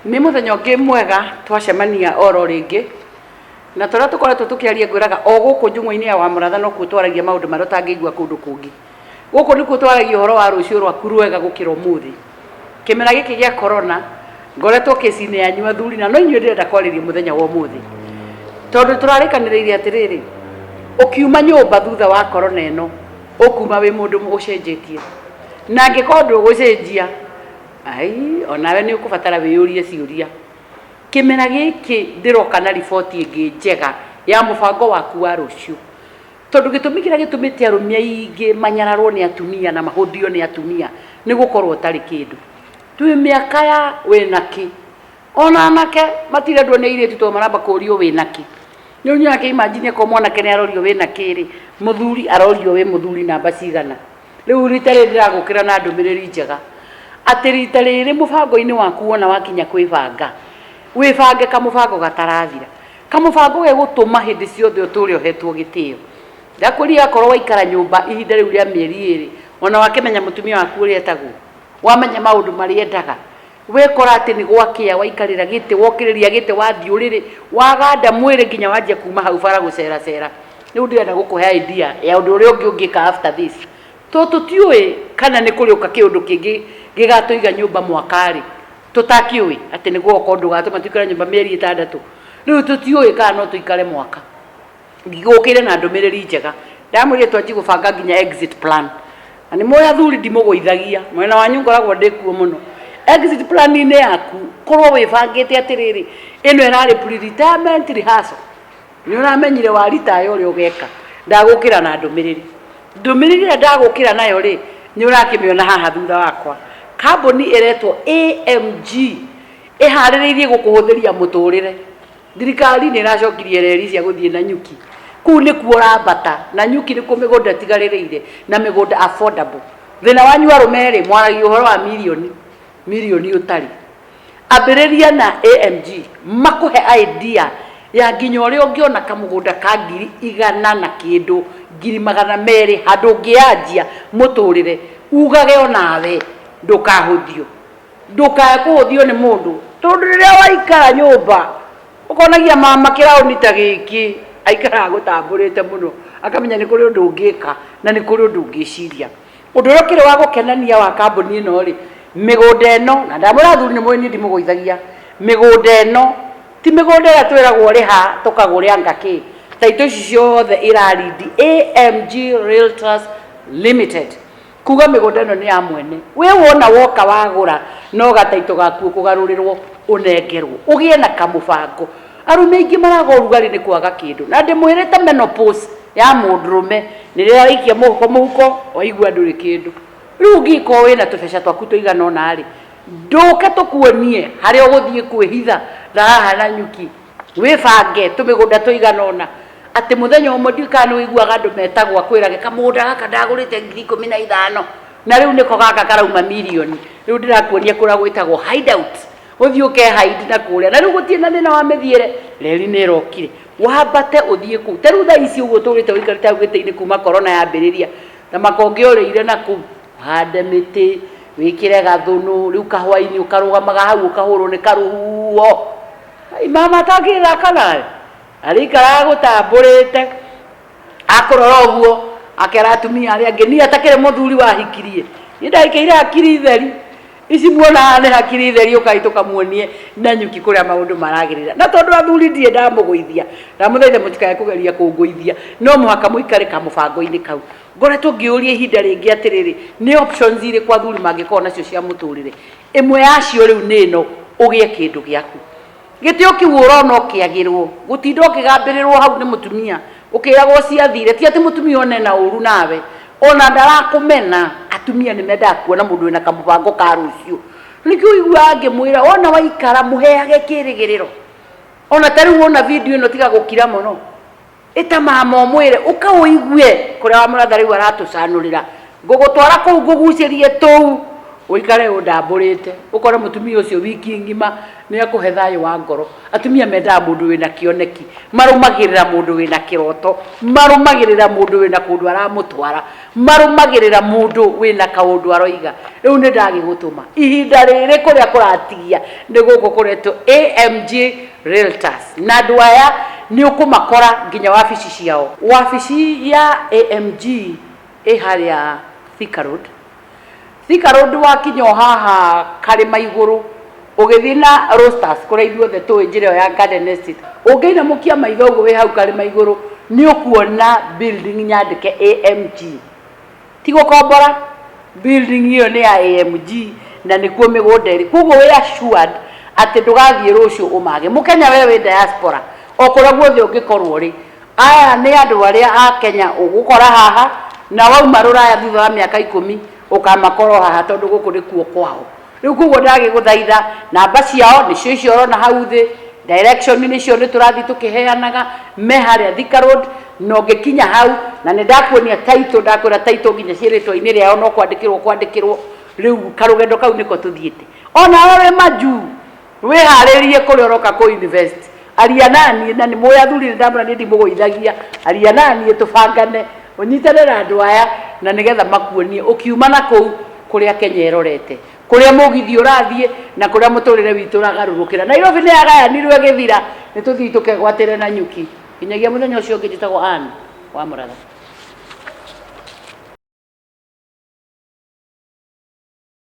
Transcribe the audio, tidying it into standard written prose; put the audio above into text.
Nĩ mũthenya ũngĩ mwega twacemania oro rĩngĩ, na torĩa tũkoretwo tũkĩaria ngwĩraga o gũkũ njung'o-inĩ ya Wamũratha nokuo twaragia maũndũ marĩa ũtangĩigua kũndũ kũngĩ. Gũkũ nĩkuo twaragia ũhoro wa rũciũ rwaku rwega gũkĩra ũmũthĩ. Kĩmera gĩkĩ gĩa corona, ngoretwo kĩci-inĩ yanyu athuri na no inyuĩ ndĩrenda kwarĩria mũthenya wa ũmũthĩ. Tondũ tũrarĩkanĩrĩire atĩrĩrĩ, ũkiuma nyũmba thutha wa corona ĩno, ũkuma wĩ mũndũ ũcenjetie. Na angĩkorwo ndũgũcenjia, Ai, onawe nĩ ũkũbatara wĩyũrie ciũria. Kĩmera gĩkĩ ndĩroka na riboti ĩngĩ njega ya mũbango waku wa rũciũ. Tondũ gĩtũmi kĩrĩa gĩtũmĩte arũme aingĩ manyararwo nĩ atumia na mahũthio nĩ atumia nĩ gũkorwo ũtarĩ kĩndũ. Twĩ mĩaka ya wĩna kĩ? Ona anake matirendwo nĩ airĩtu tondũ maramba kũrio wĩna kĩ. Rĩu nĩ ũrakĩ imagine akorwo mwanake nĩ arorio wĩna kĩ rĩ, mũthuri arorio wĩ mũthuri namba cigana? Rĩu rita rĩrĩ ndĩragũkĩra na ndũmĩrĩri njega, atĩ rita rĩrĩ mũbango-inĩ waku wona wakinya kwĩbanga, wĩbange kamũbango gatarathira. Kamũbango gegũtũma hĩndĩ ciothe ũtũre ũhetwo gĩtĩo. Ndakwĩrire akorwo waikara nyũmba ihinda rĩu rĩa mĩeri ĩrĩ, ona wakĩmenya mũtumia waku ũrĩa etagwo, wamenya maũndũ marĩa endaga, wekora atĩ nĩ gwakĩa waikarĩra gĩtĩ, wokĩrĩria gĩtĩ wathiĩ ũrĩrĩ, waganda mwĩrĩ nginya wanjia kuma hau bara gũceracera. Rĩu ndĩrenda gũkũhe idea ya ũndũ ũrĩa ũngĩ ũngĩka after this. Tondũ tũtiũĩ kana nĩ kũrĩũka kĩũndũ kĩngĩ gĩgatũiga nyũmba mwaka rĩ, tũtakĩũĩ atĩ nĩ gũgoka ũndũ ũgatũma tũikare nyũmba mĩeri ĩtandatũ. Rĩu tũtiũĩ kana no tũikare mwaka. Ngũkĩire na ndũmĩrĩri njega. Ndamwĩrire twanjie gũbanga nginya exit plan. Na nĩ mũĩ athuri ndimũgũithagia, mwena wanyu ngoragwo ndĩ kuo mũno. Exit plan-inĩ yaku, korwo wĩbangĩte atĩrĩrĩ, ĩno ĩrarĩ pre-retirement rehearsal. Nĩ ũramenyire wa retire ũrĩa ũgeka. Ndagũkĩra na ndũmĩrĩri. Ndũmĩrĩri ĩrĩa ndagũkĩra nayo rĩ, nĩ ũrakĩmĩona haha thutha wakwa. Kambuni ĩretwo AMG, ĩharĩrĩirie gũkũhũthĩria mũtũrĩre. Thirikari nĩ ĩracokirie reri cia gũthiĩ Nanyuki. Kũu nĩkuo ũrambata. Nanyuki nĩkuo mĩgũnda ĩtigarĩrĩire na mĩgũnda affordable. Thĩna wanyu arũme rĩ, mwaragia ũhoro wa mirioni, mirioni ũtarĩ. Ambĩrĩria na AMG, makũhe idea ya nginya ũrĩa ũngĩona kamũgũnda ka ngiri igana na kĩndũ, 200,000, handũ ũngĩanjia mũtũrĩre, ugage onawe ndũkahũthio. Ndũkae kũhũthio nĩ mũndũ, tondũ rĩrĩa waikara nyũmba ũkonagia mama kĩraũni ta gĩkĩ, aikaraga agũtambũrĩte mũno, akamenya nĩ kũrĩ ũndũ ũngĩka na nĩ kũrĩ ũndũ ũngĩciria. Ũndũ ũrĩa ũkĩrĩ wa gũkenania wa kambuni ĩno rĩ, mĩgũnda ĩno, na ndamwĩra athuri nĩ mũĩ niĩ ndimũgũithagia, mĩgũnda ĩno ti mĩgũnda ĩrĩa twĩragwo rĩha tũkagũre anga kĩ, taitũ ici ciothe ĩra lead AMG Realtors Limited. Kuga mĩgũnda ĩno nĩ ya mwene. We wona woka wagũra no gataitũ gaku ũkũgarũrĩrwo ũnengerwo. Ũgĩe na kamũbango. Arũme aingĩ maraga ũrugarĩ nĩ kwaga kĩndũ. Na ndĩmwĩrĩte menopause ya mũndũrũme nĩ rĩrĩa waikia mũhuko mũhuko waigua ndũrĩ kĩndũ. Rĩu ũngĩgĩkorwo wĩna tũbeca twaku tũigana ũna rĩ, ndũke tũkuonie harĩa ũgũthiĩ kwĩhitha na haha Nanyuki. Wĩbange tũmĩgũnda tũigana ũna, atĩ mũthenya ũmwe ndiũĩ kana nĩ ũiguaga andũ metagwo akwĩrage kamũgũnda gaka ndagũrĩte 15,000 na rĩu nĩko gaka karauma mirioni. Rĩu ndĩrakuonia kũrĩa gwĩtagwo hideout, ũthiĩ ũke hide na kũrĩa. Na rĩu gũtirĩ na thĩna wa mĩthiĩre, reri nĩ ĩrokire. Wambate ũthiĩ kũu. Ta rĩu thaa ici ũguo ũtũrĩte ũikarĩte hau gĩtĩ-inĩ kuma corona yambĩrĩria, ta makonge ũrĩire na kũu, ũhande mĩtĩ, wĩkĩre gathũnũ, rĩu kahwainĩ ũkarũgamaga hau ũkahũrwo nĩ karũhuho. Ai, mama atangĩthaka nawe arĩikaraga agũtambũrĩte akũrora ũguo akera atumia arĩa angĩ niĩ atakĩrĩ mũthuri wahikirie niĩ ndahikĩire hakiri theri ici muona haha nĩ hakiri theri ũkai tũkamuonie na nyuki kũrĩa maũndũ maragĩrĩra na tondũ athuri ndirĩ ndamũgũithia ndamũthaitha mũtikae kũgeria kũngũithia no mũhaka mũikare kamũbango-inĩ kau ngoretwo ngĩũria ihinda rĩngĩ atĩrĩrĩ nĩ options irĩkũ athuri mangĩkorwo nacio cia mũtũrĩre Ĩmwe yacio rĩu nĩ ĩno, ũgĩe kĩndũ gĩaku. Gĩtĩo kĩu ũrona ũkĩagĩrwo, gũtinda ũkĩgambĩrĩrwo hau nĩ mũtumia, ũkĩragwo ciathire, ti atĩ mũtumia ona ena ũru nawe, ona ndarakũmena, atumia nĩ mendaga kuona mũndũ wĩna kamũbango ka rũciũ. Nĩkĩo ũiguaga ngĩmwĩra wona waikara mũheage kĩrĩgĩrĩro. Ona ta rĩu wona video ĩno tiga gũkira mũno. Ĩta mama ũmwĩre ũka ũigue kũrĩa wa mũratha rĩu aratũcanũrĩra. Ngũgũtwara kũu ngũgucĩrie tũu. Ũikare ũndambũrĩte, ũkore mũtumia ũcio wiki ng'ima nĩ akũhe thayũ wa ngoro. Atumia mendaga mũndũ wĩna kĩoneki, marũmagĩrĩra mũndũ wĩna kĩroto, marũmagĩrĩra mũndũ wĩna kũndũ aramũtwara, marũmagĩrĩra mũndũ wĩna kaũndũ aroiga. Rĩu nĩ ndagĩgũtũma. Ihinda rĩrĩ kũrĩa kũratigia nĩ gũkũ kũretwo AMG Realtors. Na andũ aya nĩ ũkũmakora nginya wabici ciao. Wabici ya AMG ĩ harĩa Thika Road. Thika Road wakinya o haha karĩma igũrũ ũgĩthiĩ na Roasters kũrĩa ithuothe tũĩ njĩra ĩyo ya Garden Estate, ũngĩinamũkia maitho ũguo wĩ hau karĩma igũrũ nĩ ũkuona building nyandĩke AMG. Ti gũkombora, building ĩyo nĩ ya AMG na nĩkuo mĩgũnda ĩrĩ. Koguo wĩ assured atĩ ndũgathiĩ rũciũ ũmage. Mũkenya we wĩ diaspora, o kũrĩa guothe ũngĩkorwo ũrĩ, Aya nĩ andũ arĩa a Kenya ũgũkora haha, na wauma rũraya thutha wa mĩaka ikũmi ũkamakora o haha tondũ gũkũ nĩkuo kwao. Rĩu koguo ndagĩgũthaitha, namba ciao nĩcio icio ũrona hau thĩ, direction nĩcio nĩ tũrathiĩ tũkĩheanaga, me harĩa Thika Road, na ũngĩkinya hau, na nĩ ndakuonia title, ndakwĩra title nginya ciĩ rĩtwa-inĩ rĩao no kwandĩkĩrwo kwandĩkĩrwo, rĩu karũgendo kau nĩko tũthiĩte. Onawe wĩ majuu, Wĩharĩrie kũrĩa ũroka kũ invest. Aria naniĩ na nĩ mũĩ athuri nĩ ndamwĩra niĩ ndimũgũithagia. Aria naniĩ tũbangane, ũnyitane na andũ aya na nĩgetha makuonie ũkiuma na kũu kũrĩa Kenya ĩrorete, kũrĩa mũgithi ũrathiĩ na kũrĩa mũtũrĩre witũ ũragarũrũkĩra. Nairobi nĩ yagayanirwo ĩgĩthira, nĩ tũthiĩ tũkegwatĩre Nanyuki. Nginyagia mũthenya ũcio ũngĩ njĩtagwo Ann wa Mũratha.